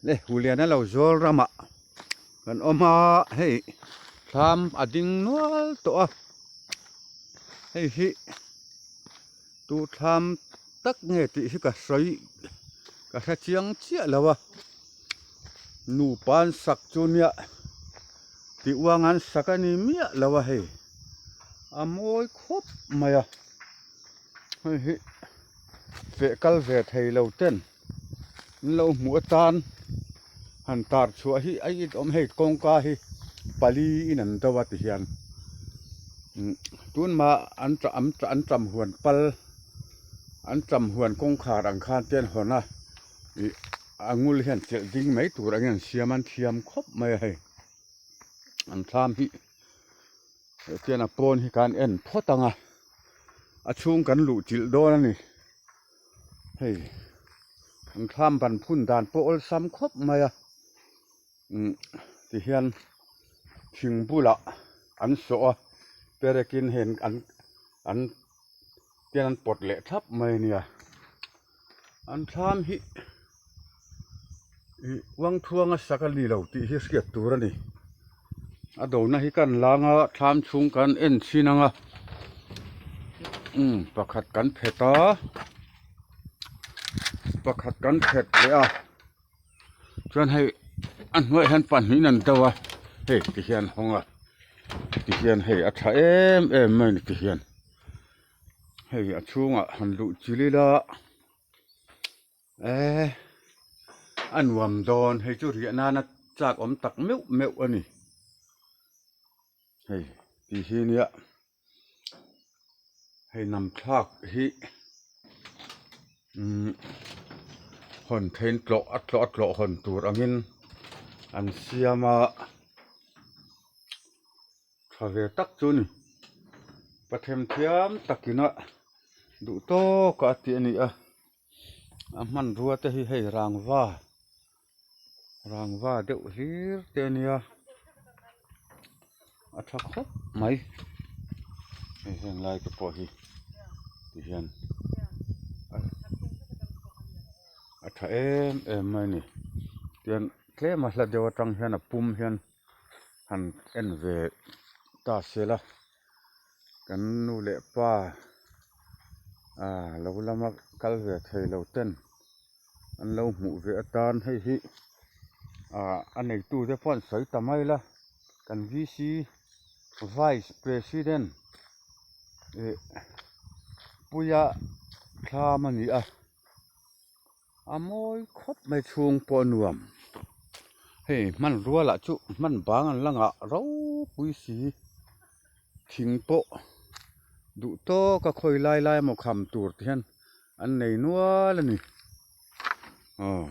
Le Huliana lo zawl ramah kan awm a hei thlam a ding nual tawh a hei hi tu thlam tak nge tih hi ka sawi ka hre chiang chiah lo a nupa an sak chu nia tih uang an sak a ni miah lo a hei a mawi khawp mai a hei hi feh kal ve thei lo ten an lo hmuh atan han tar chhuah hi a it awm hei kawngka hi pali in an do a ti hian tun mah an an tam huan pal an tam huan kawngkhar ang khan te an hawn a ih a ngul hian chelh ding mai tur ang in an siam an thiam khawp mai a hei an thlam hi tian a pawn hi khan en phawt ang a a chhung kan luh chilh dawn a ni hei an thlam ban phun dan pawh awlsam khawp mai a umm tihian thing bulah an sawh a perekin heng an an tian an pawt leh thlap mai a nia an thlam hi ih uangthuanga sak a ni lo tih hi hriat tur a ni. A dona hi kan lang a thlam chhung kan en chhin ang a umm pakhat kan phet a pakhat kan phet leh a chuan hei a hnuaiah hian pahnihin an do a hei ti hian a hawng a ti hian hei a tha em em mai a ni ti hian hei a chhungah han luh chilh ila Eee a nuam dawn hei chu riah nana chak awm tak meuh meuh a ni hei tih hi nia hei nam thlak hi umm hawn thein tlawh a tlawh a tlawh hawn tur angin an siam a tha ve tak chu a ni pathian thiam takin a duh tawk a tih a ni a. A hmanrua te hi hei rangva rangva deuh hlir te a nia a tha khawp mai hei heng lai te pawh hi ti hian a tha em em mai a ni tian tlem a hla deuh atang hian a pum hian han en ve ta se la. Kan nu leh pa ah lo lama kal ve thei lo ten an lo hmuh ve atan hei hi ah a neitu te pawh an sawi ta mai la kan V_C vice president ih puia thlam a ni a. A mawi khawp mai chhung pawh a nuam hei hmanrua lah chu hman bang an la ngah ropui si thing pawh duh tawk a khawi lai lai emaw kham tur te hian an nei nual a ni aw.